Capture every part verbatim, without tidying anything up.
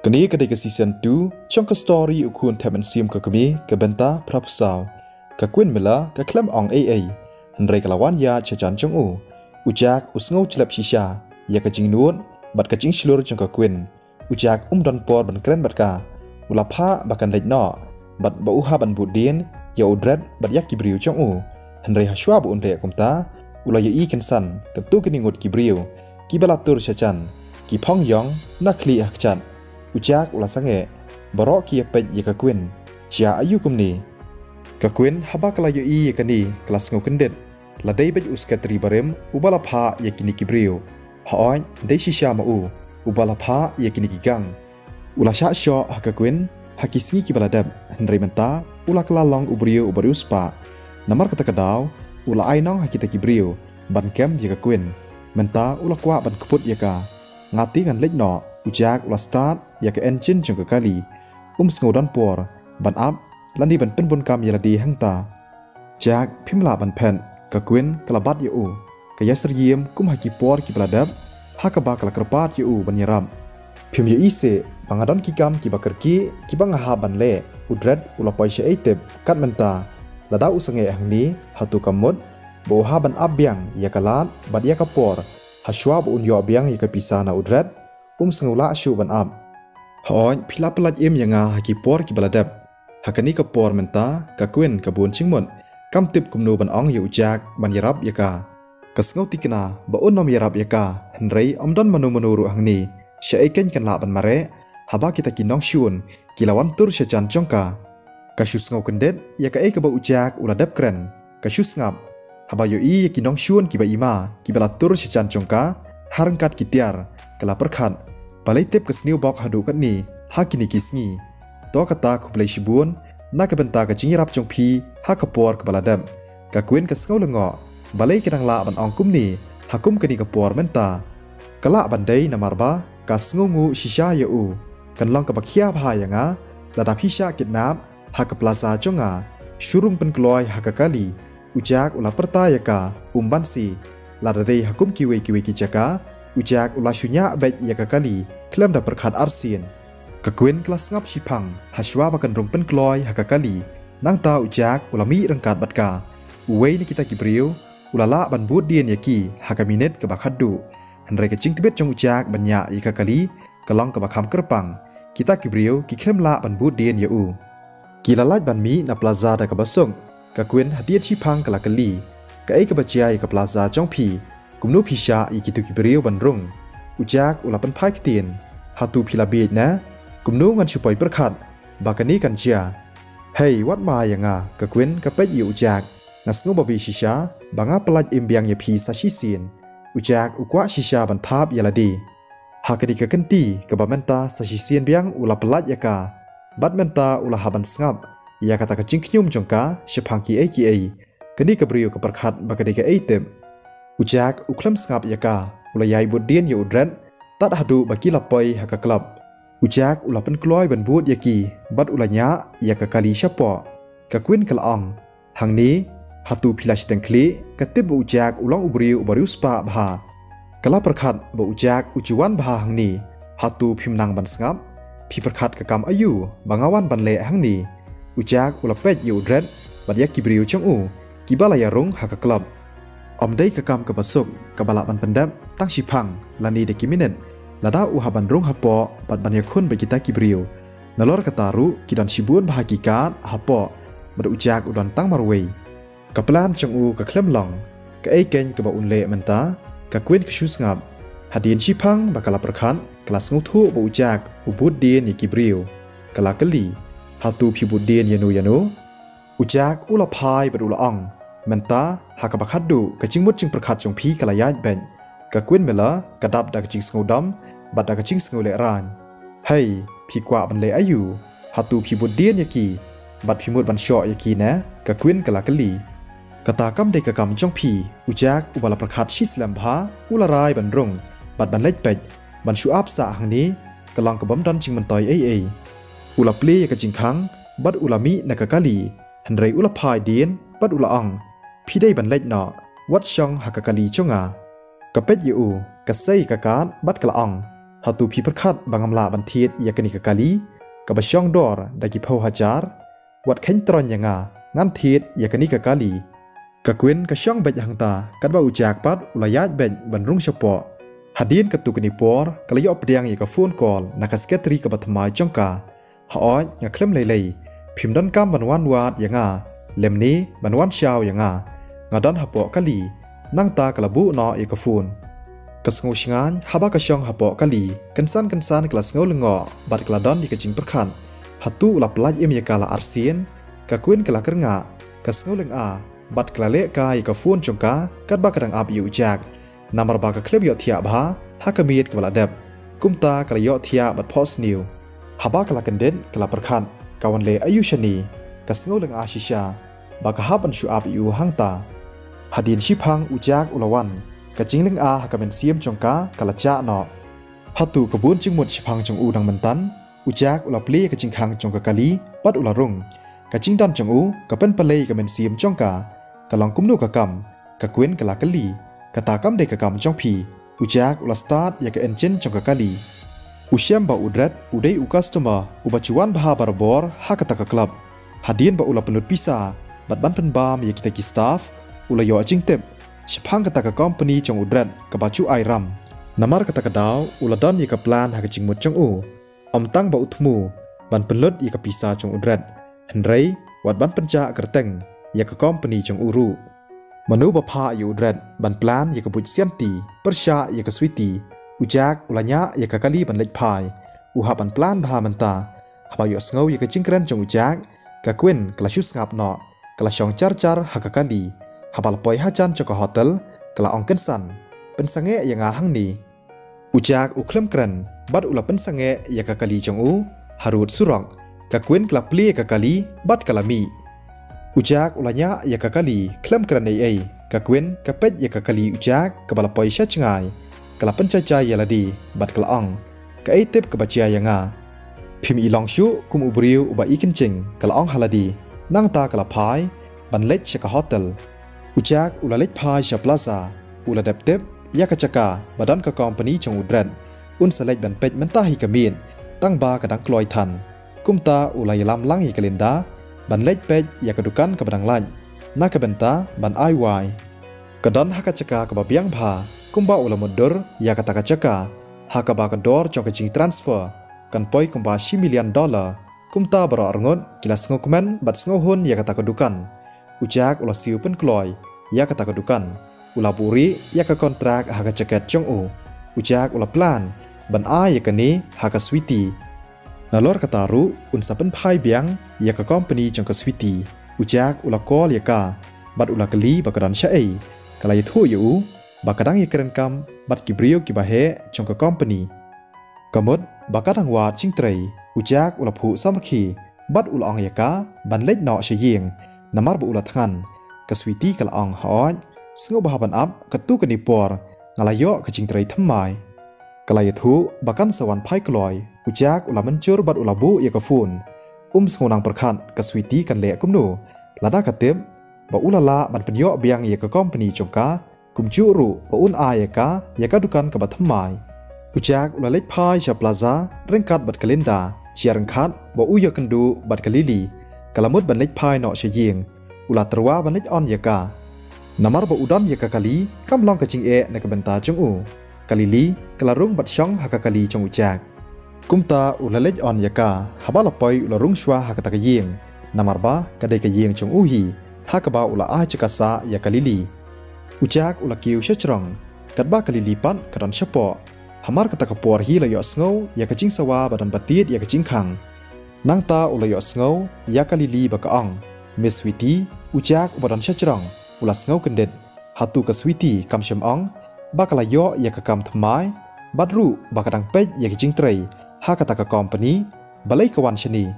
Kane ka dei ka season two jong ka story U Khun Thep Mynsiem ka Kmie ka bynta phra phew saw. Ka Queen Miller ka khlem ong ei ei, hynrei ka la wan ïaid sha jan jong u. U Jack u sngew jlep shisha ïa ka jingnud bad ka jingshlur jong ka Queen. U Jack um don por ban kren bad ka. U la phah ba kan leit noh bad ba u hap ban bud dien ïa u Dred bad ïa ki briew jong u. Hynrei hashwa ba un leh kumta, u la ïohi kynsan katto katne ngut ki briew kiba la tur sha jan, ki phong ïong na khlieh ha kjat. U Jack u la sangeh, baroh ki ïa peit ïa ka Queen. Jia aïu kumne? Ka Queen haba ka la ïohi ïa kane ka la sngew kyndit. La dei beit u secretary barim uba la phah ïa kine ki briew. Hooid, dei shisha ma u uba la phah ïa kine ki gang. U la shah shoh ha ka Queen ha ki sngi kiba la dep, hynrei mynta u la kylla long u briew uba riewspah. Namar kata ka daw u la ai nong ha kita ki briew ban kem ïa ka Queen. Mynta u la kwah ban kput ïa ka. Nga te ngan leit noh. U Jack u la start ïa ka engine jong ka kali. Um sngew don por ban ap lane ban pynbun kam ïa lade hangta. Jack, phim lah ban phet. Ka Queen ka la bat ïa u. Ka ïasyriem kum ha ki por kiba la dep, ha kaba ka la kyrpad ïa u ban ïarap. Phim ïohi seh ba nga don ki kam kiba kyrkieh kiba nga hap ban leh. U Dred u la poi shaei tip? Kat mynta, lada u sangeh hangne, hato kam mut ba u hap ban ap biang ïa ka lad bad ïa ka por hashwa ba un ïoh biang ïa ka pisa na u Dred? Um sngew lah shuh ban ap. Hooid, phi la pyllait im ïa nga ha ki por kiba la dep. Ha kane ka por mynta ka Queen ka bun jingmut. Kam tip kumno ban ong ïa u Jack ban ïarap ïa ka. Ka sngew thikna ba un ym ïarap ïa ka, hynrei ym don mano mano ruh hangne. Shaei keiñ kan lah ban mareh haba kita ki nongshun ki la wan tur sha jan jong ka. Ka shu sngew kyndit ïa kaei kaba u Jack u la dep kren. Ka shu sngap haba ïohi ïa ki nongshun kiba ima kiba la tur sha jan jong ka. Ha ryngkat ki tiar ka la pyrkhat, balei tip ka sniew bok haduh katne ha kine ki sngi. To kata khublei shibun na ka bynta ka jingïarap jong phi ha ka por kaba la dep. Ka Queen ka sngew lyngngoh, balei ka dang lah ban ong kumne ha kum kane ka por mynta? Ka lah ban dei namar ba ka sngewnguh shisha ïa u. Kan long kaba khia bha ïa nga lada phi shah kidnap ha ka plaza jong nga. Shu rung pynkloi ha ka kali. U Jack u la pyrta ïa ka, um banse. Lada dei ha kum kiwei kiwei ki jaka, u Jack u la shu ñiah beit ïa ka kali khlem da pyrkhat arsien. Ka Queen ka la sngap shiphang hashwa ba kan rung pynkloi ha ka kali. Nangta u Jack u la mih ryngkat bad ka. Uwei na kita ki briew u la lah ban bud dien ïa ki ha ka minit kaba khatduh. Hynrei ka jingtbit jong u Jack ban ñiah ïa ka kali ka long kaba kham kyrpang. Kita ki briew ki khlem lah ban bud dien ïa u. Ki la lait ban mih na plaza da kaba suk. Ka Queen hadien shiphang ka la kylli, kaei kaba jia ïa ka plaza jong phi? Kumno phi shah ïa kito ki briew ban rung? U Jack u la pynphai ktien, hato phi la bieit ne? Kumno ngan shu poi pyrkhat ba kane kan jia? Hei, wat ma ïa nga. Ka Queen ka peit ïa u Jack. Nga sngew babe shisha ba nga pyllait im biang ïa phi sa shisien. U Jack u kwah shisha ban thap ïa lade. Ha kane ka kynti kaba mynta sa shisien biang u la pyllait ïa ka. Bad mynta u la hap ban sngap ïa kata ka jingkhñium jong ka shaphang kiei kiei. Kane ka briew ka pyrkhat ba ka dei kaei tip. U Jack u khlem sngap ïa ka, u la ïai bud dien ïa u Dred tad haduh ba ki la poi ha ka club. U Jack u la pynkloi ban bud ïa ki bad u la ñiah ïa ka kali shapoh. Ka Queen ka la ong, hangne, hato phi la shiteng khlieh? Ka tip ba u Jack u long u briew uba riewspah bha. Ka la pyrkhat ba u Jack u ju wan bha hangne. Hato phim nang ban sngap? Phi pyrkhat ka kam aïu ba nga wan ban leh hangne? U Jack u la peit ïa u Dred bad ïa ki briew jong u kiba la ïarung ha ka club. Ym dei ka kam kaba suk kaba lah ban pyndep tang shiphang lane da ki minit lada u hap ban rung hapoh bad ban ïakhun bad kita ki briew. Nalor kata ruh ki don shibun bha ki guard hapoh bad u Jack u don tang marwei. Ka plan jong u ka khlem long. Kaei keiñ kaba un leh mynta? Ka Queen ka shu sngap. Hadien shiphang ba ka la pyrkhat ka la sngewthuh ba u Jack u bud dien ïa ki briew. Ka la kylli, hato phi bud dien ïano ïano? U Jack u la phai bad u la ong, mynta ha kaba khatduh ka jingmut jingpyrkhat jong phi ka la ïaid beit. Ka Queen Miller ka dap da ka jingsngewdom bad da ka jingsngewlehraiñ. Hei, phi kwah ban leh aïu? Hato phi bud dien ïa ki bad phi mut ban shoh ïa ki ne? Ka Queen ka la kylli. Kata kam dei ka kam jong phi. U Jack uba la pyrkhat shi slem bha u la rai ban rung bad ban leit peit ban shu ap sah hangne ka long ka bym don jingmyntoi ei ei. U la plie ïa ka jingkhang bad u la mih na ka kali. Hynrei u la phai dien bad u la ong, phi dei ban leit noh, wat shong ha ka kali jong nga. Ka peit ïa u, ka sei ka kad bad ka la ong, Hato phi pyrkhat ba ngam lah ban thied ïa kane ka kali kaba shong dor da ki phew hajar? Wat kheiñ troiñ ïa nga, ngan thied ïa kane ka kali. Ka Queen ka shong beit hangta, katba u Jack pat u la ïaid beit ban rung shapoh. Hadien katto katne por ka la ïoh pdiang ïa ka phone call na ka secretary kaba thymmai jong ka. Hooid, nga khlem lei lei, phim donkam ban wan wad ïa nga, lymne ban wan shaw ïa nga. Nga don hapoh kali. Nangta ka la buh noh ïa ka phone. Ka sngew shngaiñ haba ka shong hapoh kali, kynsan kynsan ka la sngew lyngngoh bad ka la don ïa ka jingpyrkhat, hato u la pyllait im ïa ka la arsien? Ka Queen ka la kyrngah, ka sngew lyngngoh bad ka la leh kai ïa ka phone jong ka katba ka dang ap ïa u Jack. Namar ba ka khlem ïohthiah bha ha ka miet kaba la dep, kumta ka la ïohthiah bad phohsniew. Haba ka la kyndit ka la pyrkhat, ka wan leh aïu shane? Ka sngew lyngngoh shisha ba ka hap ban shu ap ïa u hangta. Hadien shiphang u Jack u la wan, ka jinglyngngoh ha ka mynsiem jong ka ka la jah noh. Hato ka bun jingmut shiphang jong u dang mynta? U Jack u la plie ïa ka jingkhang jong ka kali bad u la rung. Ka jingdon jong u ka pynpalei ïa ka mynsiem jong ka. Ka long kumno ka kam? Ka Queen ka la kylli. Kata kam dei ka kam jong phi. U Jack u la start ïa ka engine jong ka kali. U shem ba u Dredd u dei u customer uba ju wan bha barabor ha kata ka club. Hadien ba u la pynlut pisa bad ban pynbam ïa kita ki staff, u la ïoh jingtip shaphang kata ka company jong u Dredd kaba ju ai ram. Namar kata ka daw u la don ïa ka plan ha ka jingmut jong u. Ym tang ba u thmu ban pynlut ïa ka pisa jong u Dredd, hynrei wat ban pynjah kyrteng ïa ka company jong u ruh. Mano ba phah ïa u Dredd ban plan ïa ka buit sianti pyrshah ïa ka Sweety? U Jack u la ñiah ïa ka kali ban leit phai. U hap ban plan bha mynta. Haba ïohsngew ïa ka jingkren jong u Jack, ka Queen ka la shu sngap noh. Ka la shong jar jar ha ka kali. Haba la poi hajan jong ka hotel, ka la ong kynsan, pynsangeh ïa nga hangne. U Jack u khlem kren bad u la pynsangeh ïa ka kali jong u harud surok. Ka Queen ka la plie ïa ka kali bad ka la mih. U Jack u la ñiah ïa ka kali khlem kren ei ei. Ka Queen ka peit ïa ka kali u Jack kaba la poi sha jngai. Ka la pynjai jai ïa lade bad ka la ong, kaei tip kaba jia ïa nga? Phim i long shuh kum u briew uba i kynjing, ka la ong ha lade. Nangta ka la phai ban leit sha ka hotel. U Jack u la leit phai sha plaza. U la dep tip ïa ka jaka ba don ka company jong u Dredd. Un sa leit ban peit mynta hi ka miet, tang ba ka dang kloi than. Kumta u la ïalam lang ïa ka Linda ban leit peit ïa ka dukan kaba dang lait, na ka bynta ban ai wai. Ka don ha ka jaka kaba biang bha. Kumba u la mutdur ïa kata ka jaka, ha kaba ka dor jong ka jingtransfer kan poi kumba shi million dollar. Kumta baroh arngut ki la sngewkmen bad sngewhun ïa kata ka dukan. U Jack u la siew pynkloi ïa kata ka dukan. U la buhrieh ïa ka kontrak ha ka jaket jong u. U Jack u la plan ban ai ïa kane ha ka Sweety. Nalor kata ruh un sa pynphai biang ïa ka company jong ka Sweety. U Jack u la call ïa ka bad u la kylli ba ka don shaei. Ka la ïathuh ïa u ba ka dang ïakren kam bad ki briew kiba heh jong ka company. Ka mut ba ka dang wad jingtrei. U Jack u la phuh samrkhie bad u la ong ïa ka ban leit noh sha ïing, namar ba u la thngan. Ka Sweety ka la ong, hooid, sngewbha ban ap, katto katne por nga la ïoh ka jingtrei thymmai. Ka la ïathuh ba kan sa wan phai kloi. U Jack u la mynjur bad u la buh ïa ka phone. Um sngew nang pyrkhat ka Sweety kan leh kumno lada ka tip ba u la lah ban pynïoh biang ïa ka company jong ka. Kumjuh ruh ba un ai ïa ka ïa ka dukan kaba thymmai. U Jack u la leit phai sha plaza ryngkat bad ka Linda. Jia ryngkat ba u ïakynduh bad ka Lily, ka la mut ban leit phai noh sha ïing. U la tyrwa ban leit on ïa ka. Namar ba u don ïa ka kali kam long ka jingeh na ka bynta jong u. Ka Lily ka la rung bad shong ha ka kali jong u Jack. Kumta u la leit on ïa ka. Haba la poi u la rung shuwa ha kata ka ïing, namar ba ka dei ka ïing jong u hi, ha kaba u la ai jaka sah ïa ka Lily. U Jack u la kiew sha jrong, katba ka Lily pat ka don shapoh. Hamar kata ka por hi la ïohsngew ïa ka jingsawa ba don batied ïa ka jingkhang. Nangta u la ïohsngew ïa ka Lily ba ka ong, Miss Sweety. U Jack uba don sha jrong u la sngew kyndit. Hato ka Sweety kam shym ong ba ka la ïoh ïa ka kam thymmai, bad ruh ba ka dang peit ïa ka jingtrei ha kata ka company? Balei ka wan shane?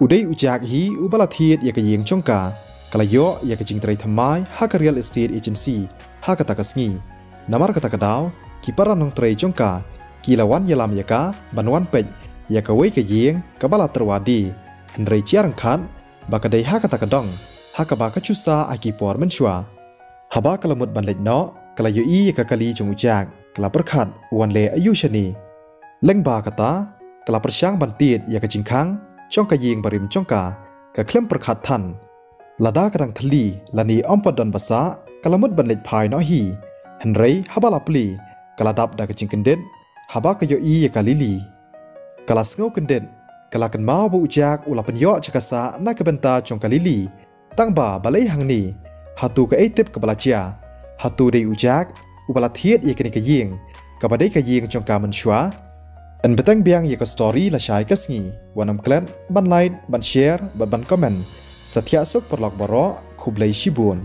U dei u Jack hi uba la thied ïa ka ïing jong ka. Ka la ïoh ïa ka jingtrei thymmai ha ka real estate agency ha kata ka sngi. Namar kata ka daw ki para nongtrei jong ka ki la wan ïalam ïa ka ban wan peit ïa kawei ka ïing kaba la tyrwa die. Hynrei jia ryngkat ba ka dei ha kata ka dong ha kaba ka ju sah ha ki por mynshuwa. Haba ka la mut ban leit noh, ka la ïohi ïa ka kali jong u Jack. Ka la pyrkhat, u wan leh aïu shane? Lyngba kata, ka la pyrshang ban tied ïa ka jingkhang jong ka ïing barim jong ka, ka khlem pyrkhat than. Lada ka dang thylli lane ym pat don ba sah, ka la mut ban leit phai noh hi. Hynrei haba la plie, ka la dap da ka jingkyndit haba ka ïohi ïa ka Lily. Ka la sngew kyndit, ka la kynmaw ba u Jack u la pynïoh jaka sah na ka bynta jong ka Lily. Tang ba balei hangne? Hato kaei tip kaba la jia? Hato dei u Jack uba la thied ïa kane ka ïing, kaba dei ka ïing jong ka mynshuwa? Yn bteng biang ïa ka story lashai ka sngi. Wat nym klet ban like, ban share bad ban comment. Sa thiah suk paralok baroh, khublei shibun.